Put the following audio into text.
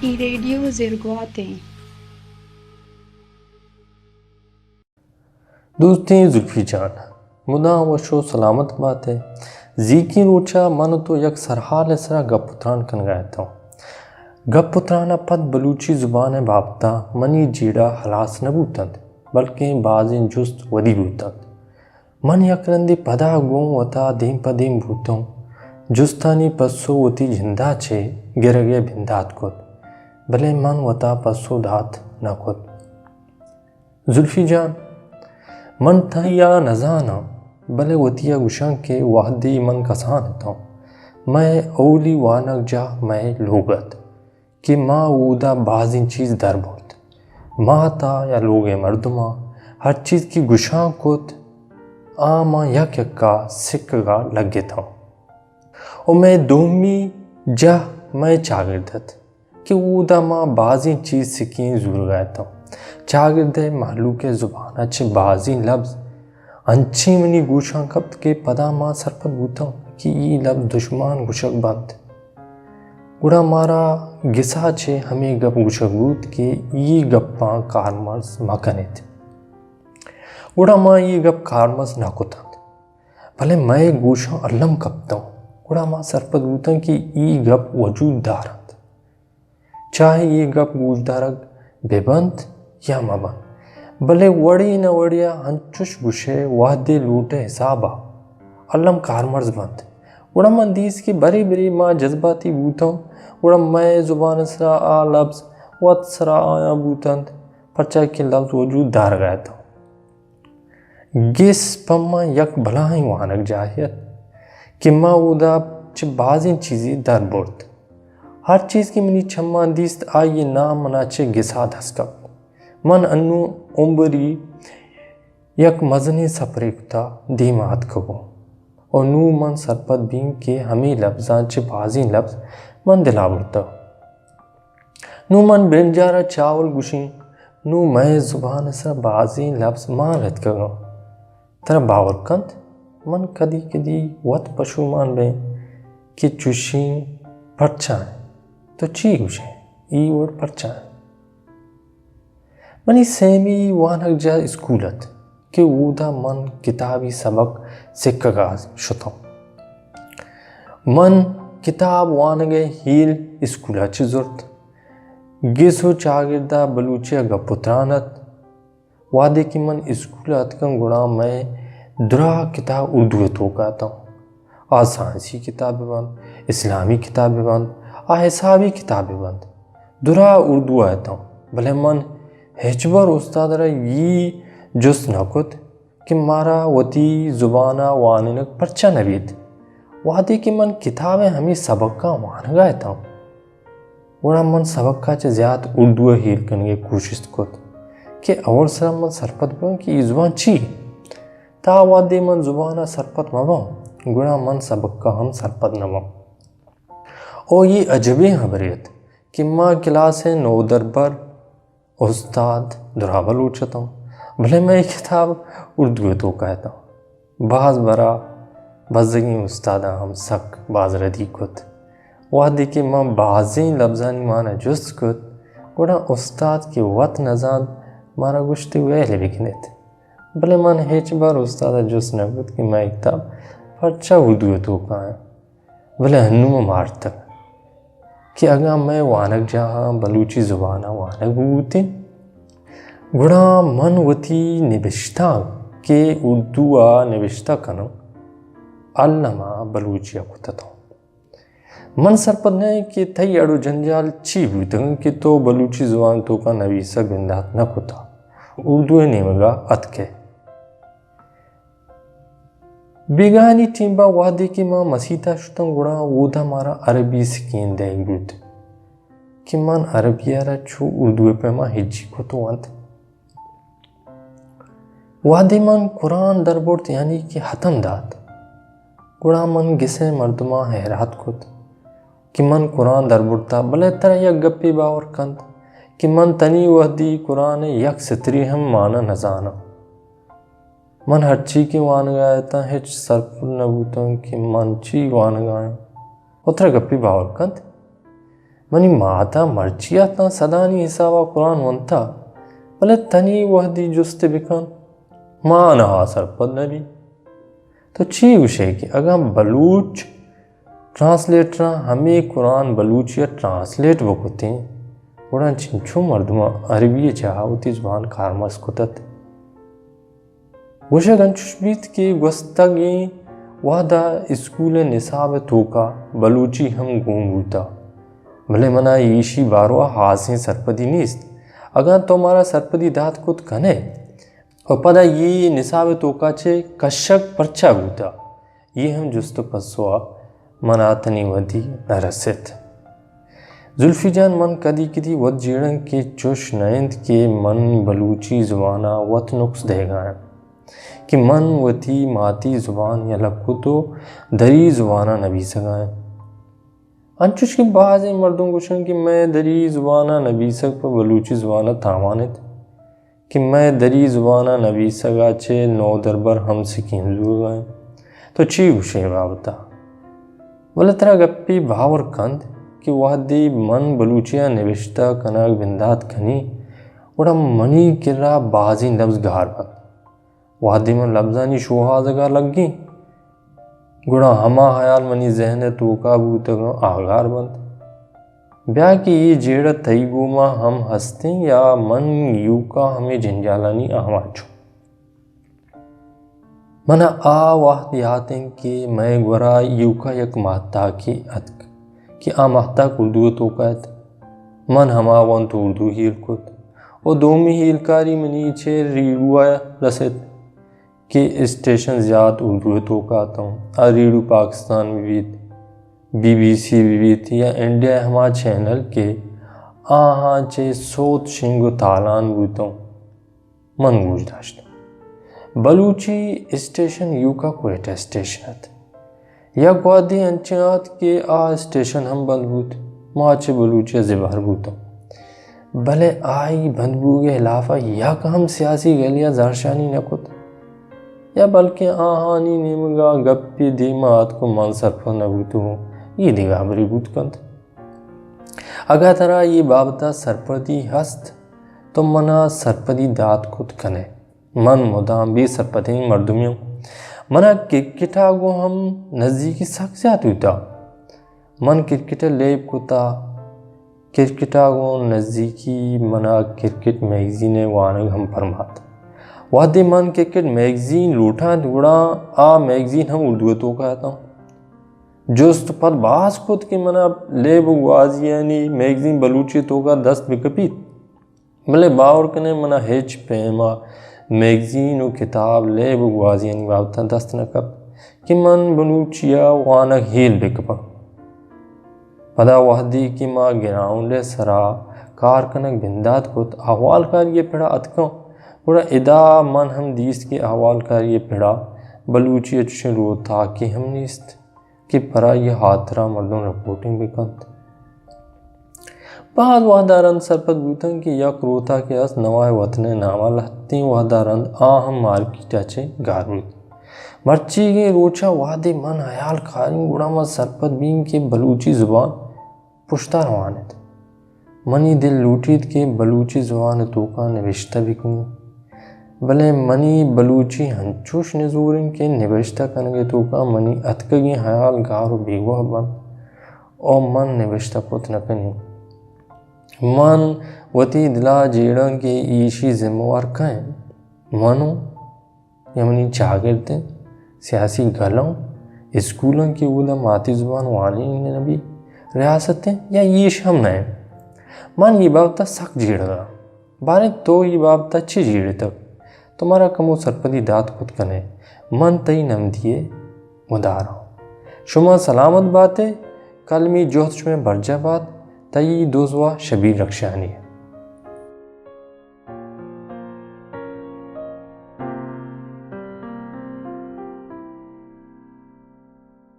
اے ریڈیو زرگوات ایں۔ دوستیں زلفی جان، مدام وش و سلامت بات ئے۔ زیکیں روچا من و تو یک سرحال ءِ سرا گپ و تران کنگا اتوں۔ گپ و تران ءَ پد بلوچی زبان ءِ بابتا منی جیڑہ ہلاس نہ بوتنت، بلکیں بازیں جست ودی بوتنت۔ من یک رندے پدا گوں وتا دیم پہ دیم بوتوں۔ جستانی پسو وتی جندا چہ گرگ ءِ بندات کت، بلے من وتا پسو دات نہ کت۔ زلفی جان، من تئی ءَ نہ زاناں، بلے وتی ءَ گوشاں کہ وہدے من کسان اتاں، مئے اولی وانگجاہ مئے لوگ ات کہ ما اودا بازیں چیز در برت۔ مات ءَ یا لوگ ءِ مردماں ہر چیز کہ گوشان کت، آ ما یک یکا سکگا لگتاں۔ و مئے دومی جاہ مئے چاگرد ات کہ اودا ما بازیں چیز سکیں زورگا اتاں۔ چاگرد ءِ مہلوک ءِ زبان ءَ چہ بازیں لبز انچیں منی گوشاں کپت کہ پدا ما سرپد بوتاں کہ اے لبز دشمان گوشگ بنت۔ گڑا مارا گسا چہ ہمے گپ گوشگ بوت کہ اے گپاں کارمرز مہ کن ات۔ گڑا ما اے گپ کارمرز نہ کتنت، بلے مئے گوشاں الم کپتاں۔ گڑا ما سرپد بوتاں کہ اے گپ وجود دارنت۔ چاہے اے گپ گوشدارگ بہ بنت یا مہ بنت، بلے وڑے نہ وڑے ءَ انچش گوشئے وہدے لوٹئے حساب ءَ الم کارمرز بنت۔ گڑا من دیست کہ برے برے ما جذباتی بوتوں، گڑا مئے زبان ءِ سرا آ لبز وت سرا آیاں بوتنت، پرچا کہ لبز وجود دارگ ءَ اتاں۔ گس پہ من یک بلاہیں وانگجاہے ات کہ ما اودا چہ بازیں چیزے در برت۔ ہر چیز کہ منی چماں دیست، آئی ءِ نام منا چہ گسا دست کپت۔ من انوں عمری یک مزنیں سپرے کتا دیما اتکگوں و نوں من سرپد بیں کہ ہمے لبزاں چہ بازیں لبز من دلا برتگ۔ نوں من بنجار ءَ چاول گوشیں، نوں مئے زبان ءِ سرا بازیں لبز مان رتکگاں۔ ترا باور کنت، من کدی کدی وت پشومان بیں کہ چوشیں پرچا انت؟ تو چی گوشئے؟ اے وڑ پرچا انت؟ منی سیمی وانگجاہ اسکول ات کہ اودا من کتابی سبق سکگا شتوں۔ من کتاب وانگ ءِ ہیل اسکولا چہ زرت۔ گس و چاگردا بلوچی ءَ گپ و تران ات۔ وہدے کہ من اسکولا اتکاں گڑا مئے دراہ کتاب اردو ءِ توکا اتاں۔ آ سائنسی کتاب بہ بنت، اسلامی کتاب بہ بنت، آ حسابی کتاب بہ بنت، دراہ اردو ءَ اتاں، بلے من ہچبر استاد ءَ را اے جست نہ کت کہ مارا وتی زبان ءَ وانینگ پرچا نہ بیت، وہدے کہ من کتاب ءِ ہمے سبکاں وانگ ءَ اتاں۔ گڑا من سبک ءَ چہ زیات اردو ءَ ہیل کنگ ءِ کوشست کت کہ اول سرا من سرپد بباں کہ اے زبان چی انت۔ تا وہدے من زبان ءَ سرپد مہ باں، گڑا من سبک ءَ ہم سرپد نہ باں۔ او اے عجبیں ہبرے ات کہ ما کلاس ءِ نودربر استاد دراہ بلوچ اتاں، بلے مئے کتاب اردو ءِ توکا اتاں۔ باز برا بزگیں استاداں ہم سک باز ردی کت۔ وہدے کہ من بازیں لبزانی مانا جست کت، گڑا استاد کہ وت نزانت، مارا گوشت ویل بہ کن ات۔ بلے من ہچبر استاد ءَ جست نہ کت کہ مئے کتاب پرچا اردو ءِ توکا انت۔ بلے انوں من مارتگ کہ اگاں مئے وانگجاہاں بلوچی زبان ءَ وانگ بوتیں، گڑا من وتی نبشتانک کہ اردو ءَ نبشتہ کناں، الم ءَ بلوچی ءَ کت اتاں۔ من سرپد نہ آں کہ تئی اڑ و جنجال چی بوتگ انت کہ تو بلوچی زبان ءِ توکا نویسگ بندات نہ کتگ، اردو ءِ نیمگا اتکئے۔ بیگاہانی ٹیمبا وہدے کہ ما مسیتا شتاں، گڑا اودا مارا عربی سکین دئیگ بوت کہ من عربی ءَ را چو اردو ءِ پیما ہجی کت و ونت۔ وہدے من قرآن در برت، یعنی کہ ہتم دات، گڑا من گس ءِ مردماں ہیرات کت کہ من قرآن در برتا، بلے ترا یک گپے باور کنت کہ من تنی وہدی قرآن ءِ یک ستری ہم مانا نزاناں۔ من ہرچی کہ وانگا اتاں، ہچ سرپد نہ بوتاں کہ من چی وانگا آں۔ و ترا گپے باور کنت، منی مات ءَ مرچی ءَ تاں سدانی حساب ءَ قرآن ونتا، بلے تنی وہدی جست بکن، ما آنہا سرپد نہ بی۔ تو چی گوشئے کہ اگاں بلوچ ٹرانسلیٹراں ہمے قرآن بلوچی ءَ ٹرانسلیٹ بکتیں، گڑا چنچو مردماں عربی ءِ جاہ ءَ وتی زبان کارمرز کتت؟ گوشگ انچش بیت کہ گوستگیں وہد ءَ اسکول ءِ نصاب ءِ توکا بلوچی ہم گون بوتا، بلے منا ایشی باروا ہاسیں سرپدی نیست۔ اگاں تو مارا سرپدی دات کت کنئے، و پدا اے نصاب ءِ توکا چہ کشگ پرچا بوتا؟ اے ہم جست و پسوا منا تنی وہدی نہ رست۔ زلفی جان، من کدی کدی وت جیڑاں کہ چش نہ انت کہ من بلوچی زبان ءَ وت نقص دئیگایاں کہ من وتی ماتی زبان یلہ کت و دری زبان ءَ نبیسگایاں۔ انچش کہ بازیں مردم گوشنت کہ مئے دری زبان ءَ نبیسگ پہ بلوچی زبان ءَ تاوان انت، کہ مئے دری زبان ءَ نبیسگ ءَ چہ نودربر ہم سکین زورگ ءَ انت۔ تو چی گوشئے اے بابت ءَ؟ بلے ترا گپے باور کنت کہ وہدے من بلوچی ءَ نبشتہ کنگ بندات کنی، گڑا منی کرا بازیں لبز گار بنت۔ وہدے من لبزانی شوہازگ ءَ لگیں، گڑا ہما ہیال منی ذہن ءِ توکا بوتگاں آ گار بنت۔ بیا کہ اے جیڑہ تئی گوما ہم ہستیں یا من ایوکا ہمے جنجالانی آماچ اوں۔ منا آ وہد یات انت کہ مئے گورا ایوکا یک ماہتاکے اتک کہ آ ماہتاک اردو ءِ توکا ات۔ من ہما ونت اردو ہیل کت و دومی ہیلکاری منی چہ ریڈیو ءَ رست کہ اسٹیشن زیات اردو ءِ توکا اتاں، آ ریڈیو پاکستان بہ بیت، بی بی سی بہ بیت یا انڈیا ءِ ہما چینل کہ آہاں چہ سوت شنگ و تالان بوتاں، من گوش داشت۔ بلوچی اسٹیشن ایوکا کوئٹہ اسٹیشن ات۔ یک وہدے انچیں آت کہ آ اسٹیشن ہم بند بوت۔ ما چہ بلوچی ءَ زبہر بوتاں، بلے آئی بند بوگ ءِ ہلاف ءَ یک ہم سیاسی گل یا زہرشانی نہ کت، یا بلکیں آہانی نیمگ ءَ گپے دیم ءَ آتک و من سرپد نہ بوتگوں، اے دگہ ہبرے بوت کنت۔ اگاں ترا اے بابت ءَ سرپدی ہست، تو منا سرپدی دات کت کنئے۔ من مدام بے سرپدیں مردمے آں۔ منا کرکٹ ءَ گوں ہم نزیکی سک زیات بوتا۔ من کرکٹ ءَ لیب کتا۔ کرکٹ ءَ گوں نزیکی منا کرکٹ میگزین ءِ وانگ ہم پرمات۔ وہدے من کرکٹ میگزین لوٹاں، گڑا آ میگزین ہم اردو ءِ توکا اتاں۔ جست پد باز کت کہ منا لیب و گوازیانی میگزین بلوچی ءِ توکا دست بکپیت۔ بلے باور کنئے، منا ہچ پیم ءَ میگزین و کتاب، لیب و گوازیانی بابت ءَ دست نہ کپت کہ من بلوچی ءَ وانگ ہیل بہ کپاں۔ پدا وہدے کہ ما گراؤنڈ ءِ سرا کار کنگ بندات کت، احوالکاری ءِ پڑ ءَ اتکاں، گڑا ادا من ہم دیست کہ احوالکاری ءِ پڑ ءَ بلوچی ءِ چشیں روتاکے ہم نیست کہ پر آئی ءِ ہاترا مردم رپورٹنگ بہ کنت۔ باز وہد ءَ رند سرپد بوتاں کہ یک روتاکے است نوائے وطن ءِ نام ءَ، لہتیں وہد ءَ رند آ ہم مارکیٹ ءَ چہ گار بوت۔ مرچیگیں روچ ءَ وہدے من ہیال کاریں، گڑا من سرپد بیں کہ بلوچی زبان پشت ءَ روان انت۔ منی دل لوٹیت کہ بلوچی زبان ءِ توکا نبشتہ بکنی، بلے منی بلوچی انچوش نزور انت کہ نبشتہ کنگ ءِ توکا منی اتکگیں ہیال گار و بیگواہ بنت و من نبشتہ کت نہ کنی۔ من وتی دل ءَ جیڑاں کہ ایشی ذمہ وار کئے انت؟ من اوں؟ یا منی چاگرد انت، سیاسی گل اوں، اسکول انت کہ اودا ماتی زبان وانینگ نہ بی، ریاست انت یا ایش ہم نہ انت؟ من اے بابت ءَ سک جیڑگ ءَ آں۔ باریں تو اے بابت ءَ چے جیڑتگ؟ تو مارا کمو سرپدی دات کت کنئے۔ من تئی نمدی ءِ ودار آں۔ شما سلامت بات ئے، کلمی جہد شمئے برجاہ بات۔ تئی دوست ءُ شبیر رخشانی۔